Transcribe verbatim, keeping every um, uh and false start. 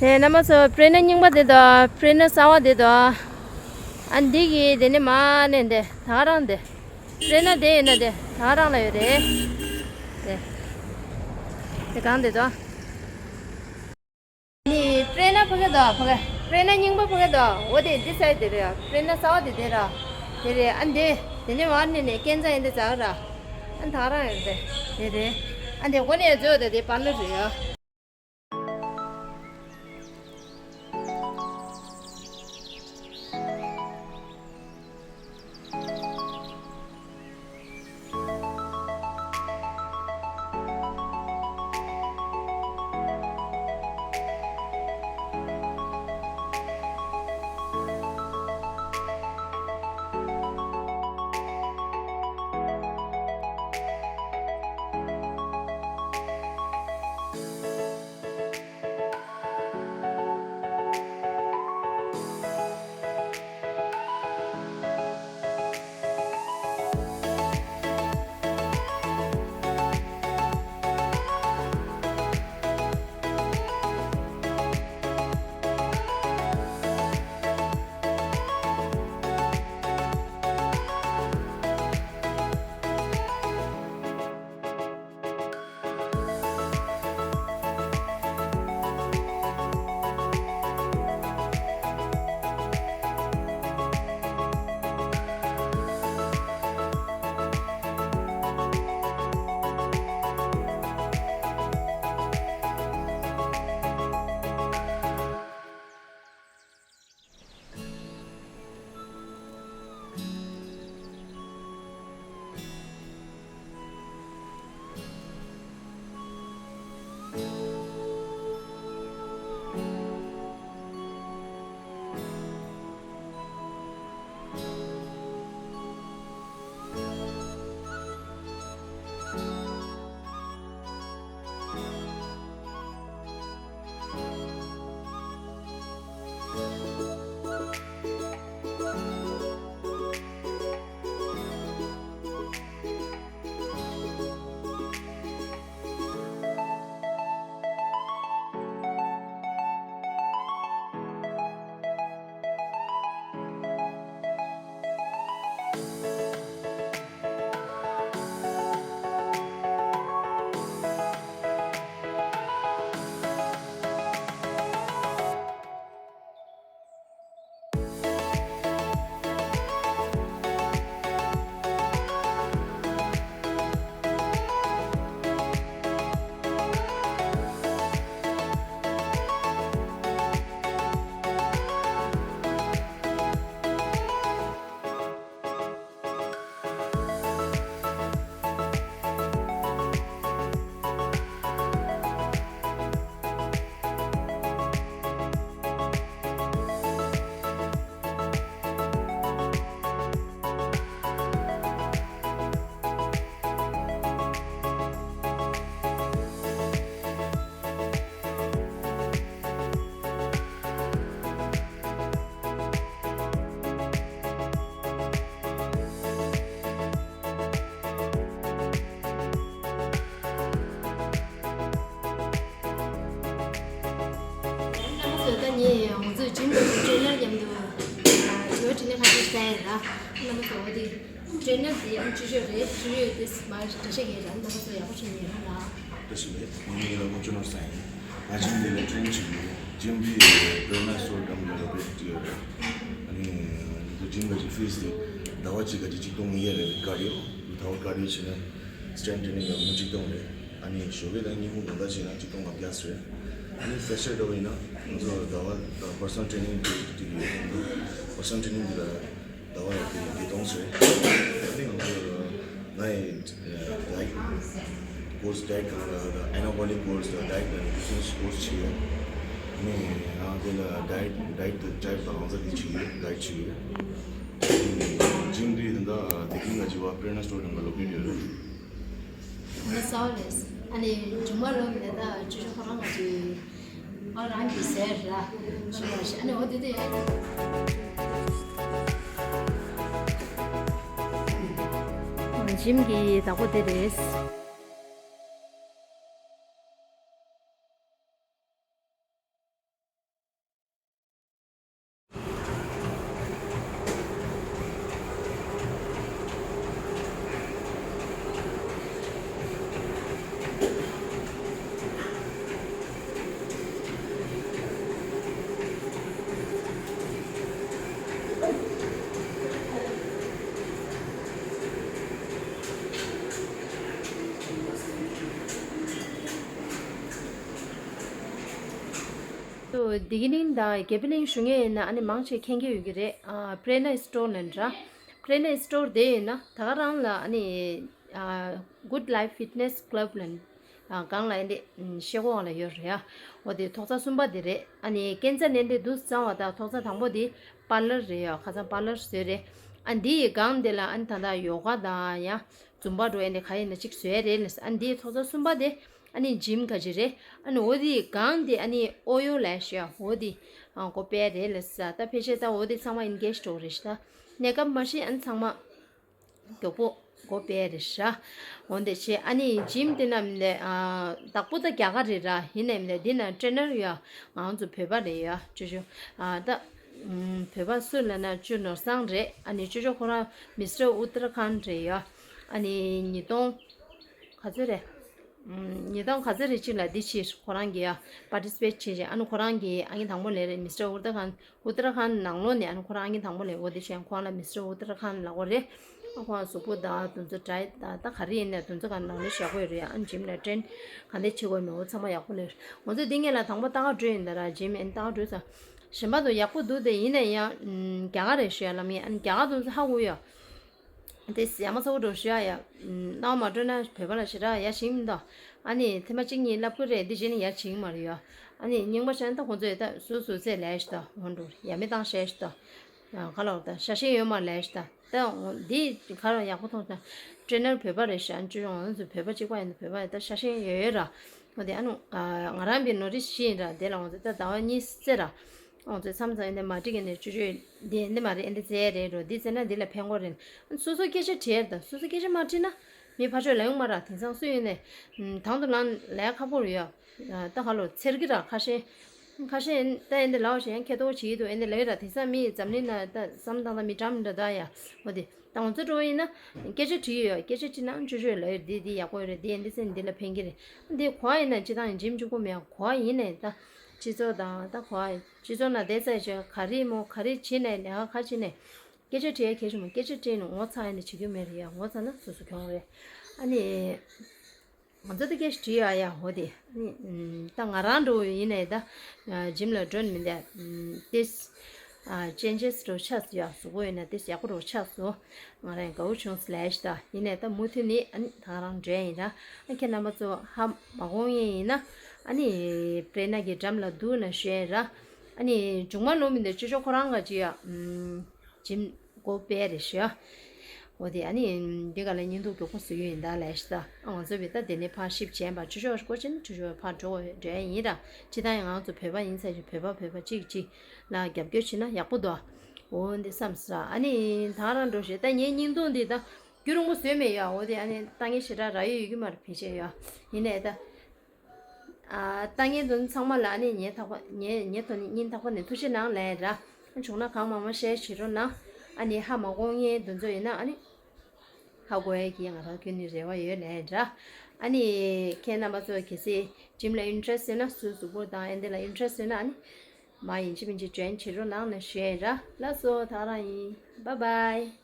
དེ་རྣམ་པ་ཚོ་པྲེ་ན་རྙིང་པ་དེ་དང་པྲེ་ན་གསར་བ་དེ་དང་། ཨ་འདི་གི་དེ་ནི་མ་ནས་འདི་ད་ག་རང་འདི། པྲེ་ན་དེ་ཡིན་ན་དེ་ད་ག་རང་ལ་ཡོད་རེད། དེ། དེ་གང་དེ་དང་། ནི་པྲེ་ན་ཕ་གི་དང་ཕ་གི་པྲེ་ན་རྙིང་པ་ཕ་གི་དང་འོ་དེ་འདི་སའི་དེ་རེད། པྲེ་ན་གསར་བ་དེ་དེ་ར། དེ་རེད། ཨ་འདི་དེ་ནི་མ་ནས་ནས་སྐས་འཛེག་ཡིན་དེ་ཙག་ར། ཨ་ད་ག་རང་ཡོད་རེད། དེ་རེད། ཨ་འདི་འོ་ནས་འཛོལ་དེ་དེ་པར་ལ་རེད་ཡ། རྣམ་པ་ཚོ་ད་ངས་ང་ཚོའི་འཇིམ་པ་ཚོའི་ཊེ་ནར་མཉམ་དུ་ཨ་ཇོ་ཊི་ནི་ཁ་ཤས་བལྟས་ཡིན་ལ། རྣམ་པ་ཚོ་འོ་དེ་ཊེ་ནར་དེ་ཡང་ཆེ་ཤོས་རེད། ཆེ་ཤོས་དེ་མ་འགྲེལ་བཤད་ཡིན་ལ། རྣམ་པ་ཚོ་ཡག་པོ་བྱུང་ཡོད་ལ། བཀྲ་ཤིས་བདེ་ལེགས། ངའི་མིང་ལ་ཀུན་སྤྱོད་ནོར་བཟང་ཡིན། ང་འཇིམ་འདི་ལ་ཊེན་བྱེད་ཀྱི་ཡོད། འཇིམ་འདི་པྲེ་ན་སི་ཊོར་སྒང་ལ་ལོ་ཀེཊ་བྱེད་ཀྱི་ཡོད་རེད། ཨ་ནི་འདི་འཇིམ་གི་ཕིས་འདི་ཟླ་བ་གཅིག་ག་ཅིག་ཆིག་སྟོང་ཉིས་བརྒྱ་རེད། ཀར་ཌི་ཡོ། ཟླ་བ་ཀར་ཌི་ཡོ་བྱས་ན་སི་ཊེན་ཊི་ཊེ་ནིང་ལ་ཉིན་གཅིག་སྟོང་རེད། ཨ་ནི་ཞོགས་ཀས་དང་ཉིན་གུང་དགོང་དག་བྱས་ན་ཆིག་སྟོང་ལྔ་བརྒྱ་རེད། ཨ་ནི་ཕེ་ཤར་འདྲ་བོ་ཡིན་ན་ང་ཚོ་ཟླ་བ་པར་སོན་ཊི་རེ་ནིང་དེ་དེ་ཡོད། པར་སོན་ཊི་རེ་ནིང་དེ་ལ་ཟླ་བ་དེ་བདེ་སྟོང་རེད། ཨ་ནི་ང་ཚོ་ང་ཡི་ཌའེ་ཊི་ཀོར་སི། ཌའེ་ཊི་གང་ལ་ཨེ་ནོ་བོ་ལིག་ཀོར་སི་དང་ཌའེ་ཊི་དང་ནིའུ་ཊི་ཤན་ཀོར་སི་བྱས་ཡོད། ཨ་ནི་ང་དེ་ལ་ཌའེ་ཊི་ཌའེ་ཊི་དང་ཌའེ་ཊི་དང་ཨང་རྩ་དེ་བྱས་ཡོད། ཌའེ་ཊི་བྱས་ཡོད། ཨ་ནི་འཇིམ་དེ་ད་ལྟ་བདེ་སྐྱིད་ང་བྱེད་པ་པྲེ་ན་སི་ཊོར་སྒང་ལ་ལོ་ཀེཊ་ཡོད་རེད། ང་གསར་པ་རེད། ཨ་ནི་མཇུག་མ་རོགས་ནས་ད་ཅོ་ཅོ་ཁོ་རང་ང་ཅིག་ཨ་རང་གི་ཟེར་ར་ཞུ་བ་ཞིག་ཨ་ནི་འོ་དེ་དེ་ཡ། འཇིམ་གྱི་བདག་པོ་དེ་རེད། བདེ་སྐྱིད་གླིང་དང་དགེ་འཕེལ་གླིང་ཞུ་མཁན་ཡིན་ན་ཨ་ནི་མང་ཆེ་མཁྱེན་གྱི་ཡོད་ཀྱི་རེད། ཨ་Prerna Store ལབ་འདྲ། Prerna Store དེ་ཡིན་ན་ད་ག་རང་ལ་ཨ་ནི་ཨ་Good Life Fitness Club ལབ་ཨ་སྒང་ལ་ཨེ་འདི་ཤེལ་སྒོ་སྒང་ལ་ཡོད་རེད་ཡ། འོ་དེ་ཐོག་རྩེག་གསུམ་པ་དེ་རེད། ཨ་ནི་ཀན་ཚ་ནས་འདི་འདུག་གཙང་བ་དང་ཐོག་རྩེག་དང་པོ་དེ་པར་ལར་རེད་ཡ། ཁ་སང་པར་ལར་བཟོས་རེད། ཨ་འདི་ཡི་སྒང་དེ་ལ་ཨ་ནི་ད་ལྟ་ཡོ་ག་དང་ཡ་འཛུམ་པ་འགྲོ་ཨེ་འདི་ག་ཡིན་ན་གཅིག་བཟོས་རེད་ལ། ཨ་འདི་ཐོག་རྩེག་གསུམ་པ་དེ་ཨ་ནི་ཇིམ་ག་ཅི་རེད། ཨ་ནི་འོ་དེ་གང་དེ་ཨ་ནི་ཨོ་ཡོ་ལས་ཤོ་ཡ་འོ་དེ་ཨ་སྒོ་སྤེལ་རེད་ལ་ས། ད་ཕལ་ཆེར་ད་འོ་དེ་ཚང་མ་ཨིན་གེ་ཇི་འགྲོ་རེད་ཤ། ད་གནས་སྐབས་མ་ཤི་ཨ་ནི་ཚང་མ་མགྱོགས་པོ་སྒོ་སྤེལ་རེད་ཤ། འོ་འདི་བྱས་ཨ་ནི་ཇིམ་དེ་ནམ་ལས་ཨ་བདག་པོ་ད་རྒྱ་གར་རེད་ར། ཡིན་ནའི་མ་ལས་འདི་ན་ཊེ་ནར་ཡོད་ང་ཚོ་བོད་པ་རེད་ཡ། ཅོ་ཅོ་ཨ་ད་བོད་པ་སུ་ལ་ན་ཅོ་ནོར་བཟང་རེད། ཨ་ནི་ཅོ་ཅོ་ཁོ་རང་མི་སི་ཊར་ཨུ་ཏར་ཁཱན་རེད་ཡ། ཨ་ནི་ཉིས་སྟོང་ག་ཚོད་རེད། ཉིས་སྟོང་ག་ཚོད་རེད་ཅིག་ལ་འདི་ཕྱིར་ཁོ་རང་གིས་ཡ་པར་ཊི་སི་པེཊ་བྱེད་བྱེད། ཨ་ནི་ཁོ་རང་གིས་ཨང་ཀི་དང་པོ་ལེན་རེད། མི་སི་ཊར་ཨུ་ཏར་ཁཱན་ཨུ་ཏར་ཁཱན་ནང་ལོགས་ནས་ཨ་ནི་ཁོ་རང་ཨང་ཀི་དང་པོ་ལེན། འོ་དེ་བྱས་ཁོ་རང་ལ་མི་སི་ཊར་ཨུ་ཏར་ཁཱན་ལབ་དགོས་རེད། ཨ་ཁོ་རང་གཟུགས་པོ་དང་དེ་ཚོ་འདྲ་ད་ད་ག་རེ་ཡིན་ནའི་དེ་ཚོ་ག་ནང་ལོགས་བཞག་དགོས་རེད། ཨ་ནི་ཇིམ་ལ་ཊེན་ག་འདྲ་བྱེད་དགོས་མེད་འོ་ཚང་མ་ཡག་པོ་ལེན། ང་ཚོ་འདི་སྔོན་ལ་དང་པོ་ལྟ་ག་འགྲོ་ཡིན་ད་ར་ཇིམ་ཨན་ལྟ་ག་འགྲོ་ས་གཞན་པ་ཚོ་ཡག་པོ་འདུག་དེ་ཡིན་ན་ཡང་རྒྱ་གར་རེད་ཞུ་ཡ་ལབ་ཡིན། ཨ་ནི་རྒྱ་གར་དེ་ཚོ་ཧ་གོ་ཡ། དེ་ཡ་མ་ཚ་བོ་འགྲོ་ཞུ་ཡ་ཡ། སྣང་བ་མ་སྤྲོད་ན་བོད་པ་ལ་ཞེ་དྲག་ཡ་བྱེད་ཀྱི་མི་འདུག་ཨ་ནི་ཐེངས་མ་གཅིག་གཉིས་ལབ་ཀྱི་རེད། འདི་རྗེས་ནས་ཡ་བྱེད་ཀྱི་མ་རེད་ཡ། ཨ་ནི་རྙིང་པ་བྱས་ན་ད་ཁོང་ཚོས་ད་སོ་སོ་ཚད་ལས་ཞིག་ད་འོང་འགྲོ་ཡ་མི་བཏང་ཤེས་ཞིག་ད་ག་ལ་ད་ཤ་ཞེན་ཡོད་མ་ལས་ཞིག་ད་ད་འདི་ག་རང་ཡག་པོ་མཐོང་ད་ཊེ་ནར་བོད་པ་རེད་ཤག་ཨ་ནི་ཅོ་ཅོ་ང་ཚོ་བོད་པ་གཅིག་པ་ཡིན་ད་བོད་པ་ཡིན་ད་ཤ་ཞེན་ཡོད་ཡོད་ར། འོ་དེ་ཨ་ནི་ང་རང་པའི་ནོ་རིས་ཤི་ཡིན་ར། དེ་ལ་འོང་ཚེ་ད་ཟླ་བ་གཉིས་རྩེ་ར། ཨོང་ཚོད་མཚམས་མཚམས་ཨེ་འདི་མ་འགྲིག་གི་ནས་ཅོ་ཅོས་འདི་ཨེ་འདི་མ་རེད། ཨེ་འདི་བཙལ་རེད་འགྲོ། འདི་བཙལ་ན་འདི་ལ་ཕན་གོ་རེད། སོ་སོ་སྐད་ཆ་དྲིས་ད་སོ་སོ་སྐད་ཆ་མ་དྲིས་ན་མི་ཕར་ཕྱོགས་ལ་ཡོང་མ་ར། དེང་སང་སུ་ཡོད་ནས་དང་དུ་ལངས་ལས་ཁག་པོ་རེད་ཡ། ད་ཧ་ལོ་འཚེར་གི་ར་ཁ་ཤས། ཁ་ཤས་ད་ཨེ་འདི་ལའོ་ཞེ་ཡང་ཁེ་ཏོ་བྱེད་ཀྱི་འདུག་ཨེ་འདི་ལ་ཡོད་ར། དེང་སང་མི་འཛམ་གླིང་ན་ད་བསམ་སྟངས་ད་མི་འདྲ་མི་འདྲ་ད་ཡ། འོ་དེ་ད་ང་ཚོ་འགྲོ་བ་ཡིན་ན་སྐད་ཆ་དྲིས་ཡོད། སྐད་ཆ་དྲིས་ན་ཅོ་ཅོས་ལ་ཡོད་འདི་འདི་ཡག་པོ་ཡོད་རེད། འདི་ཨེ་འདི་ཚེ་འདི་ལ་ཕན་གི་རེད། འདི་གོ་བ་ཡིན་ན་སྤྱི་བཏང་ཡིན་འཇིམ་གཅིག་པོ་མེད་གོ་བ་ཡིན་ནས་ད་སྤྱི་ཚོགས་དང་ད་གོ་བ་སྤྱི་ཚོགས་ནང་བསྡད་ཚར་ཆོག་ག་རེ་མོ་ག་རེ་བྱེད་ནས་ལས་ཀ་ག་བྱེད་ནས་སྐད་ཆ་དྲིས་ཡ་གལ་ཆེན་མོ། སྐད་ཆ་དྲིས་ནས་ངོ་ཚ་ཡ་ནས་བྱེད་རྒྱུ་མེད་རེད་ཡ། ངོ་ཚ་ན་སོ་སོ་གྱོང་རེད། ཨ་ནི་ང་ཚོ་ད་སྐད་ཆ་དྲིས་ཡ་ཡ་འོ་དེ་ཨ་ནི་ད་ང་རང་འགྲོ་ཡིན་ནས་ད་ཇིམ་ལ་འགྲོ་ནི་མི་འདུག་ཏིས་ཅེན་ཇེས་འགྲོ་ཆགས་སོང་ཡ། གཟུགས་པོ་ཡིན་ན་ཏིས་ཡག་པོ་འགྲོ་ཆགས་སོང་། ང་རང་དགའ་བོ་བྱུང་སོང་ལས་ཤི་ད། ཡིན་ནས་ད་མུ་མཐུད་ནས་ཨ་ནི་ད་ང་རང་འགྲོ་ཡ་ཡིན་ར། ཨ་ཁྱེད་རྣམ་པ་ཚོ་ཧ་མ་གོ་མཁན་ཡིན་ན་ཨ་ནི་པྲེ་ན་གི་འགྲམ་ལ་འདུག་ན་ཞུ་ཡ་ཡིན་ར། ཨ་ནི་མཇུག་མ་ལོ་མི་འདི་ཅོ་ཅོ་ཁོ་རང་ག་ཅི་ཡ་ཨམ་ཇིམ་སྒོ་སྤེལ་རེད་ཤག་འོ་དེ་ཨ་ནི་འདི་ག་ལ་བརྙན་ཐུང་མགྱོགས་པོ་བཟོ་རྒྱུ་ཡིན་ད་ལས་ཤི་ད། ཨ་ང་ཚོ་བི་ད་དེ་ནས་ཕར་ཞིབ་བྱས་པ་ཅོ་ཅོ་སྒོ་ཕྱེ་ན་ཅོ་ཅོ་ཕར་འགྲོ་འགྲོ་ཡ་ཡིན་ར། ཅི་ད་ཡང་ང་ཚོ་བོད་པ་ཡིན་ཚ་ཞིག་བོད་པ་བོད་པ་གཅིག་གཅིག་ལ་རྒྱབ་སྐྱོར་བྱེད་ན་ཡག་པོ་འདུག་འོ་འདི་བསམ་སོང་། ཨ་ནི་ད་རང་འགྲོ་ཞེས་ད་ངའི་བརྙན་ཐུང་འདི་ད་རྒྱུན་རིང་པོ་བཟོས་མེད་ཡ། འོ་དེ་ཨ་ནི་ལྟ་མཁན་ཞེ་དྲག་རག་ཡོད་ཡོད་ཀྱི་མ་རེད་ཕལ་ཆེར་ཡ། ཡིན་ནའི་ད་ཨ་ལྟ་མཁན་དེ་ཚོ་ཚང་མ་ལ་ཨ་ནི་ངའི་ཐག་པ་ངའི་ངའི་ཐོག་ནས་སྙིང་ཐག་པ་ནས་ཐུགས་རྗེ་གནང་ལབ་ཡ་ར། བྱུང་ན་གང་མང་མང་ཤེར་བྱེད་རོགས་གནང་། ཨ་ནི་ཧ་མ་གོ་མཁན་དེ་ཚོ་ཡིན་ན་ཨ་ནི་ཧ་གོ་ཡ་གི་ང་རང་ཁྱོན་ནས་རེ་བ་ཡོད་ལབ་ཡ་ར། ཨ་ནི་ཁྱེད་རྣམ་པ་ཚོ་གལ་སྲིད་ཇིམ་ལ་ཨིན་ཊེ་རེ་སི་ཡོད་ན་སུ་གཟུགས་པོ་དང་ཨེ་འདི་ལ་ཨིན་ཊེ་རེ་སི་ཡོད་ན་ཨ་ནི་མ་ཡིན་གཅིག་མིན་གཅིག་ཇོ་ཡིན་བྱེད་རོགས་གནང་ལབ་ཞུ་ཡ་ཡིན་ར། ལགས་སོ་ད་ག་རང་ཡིན། བཱའི་བཱའི།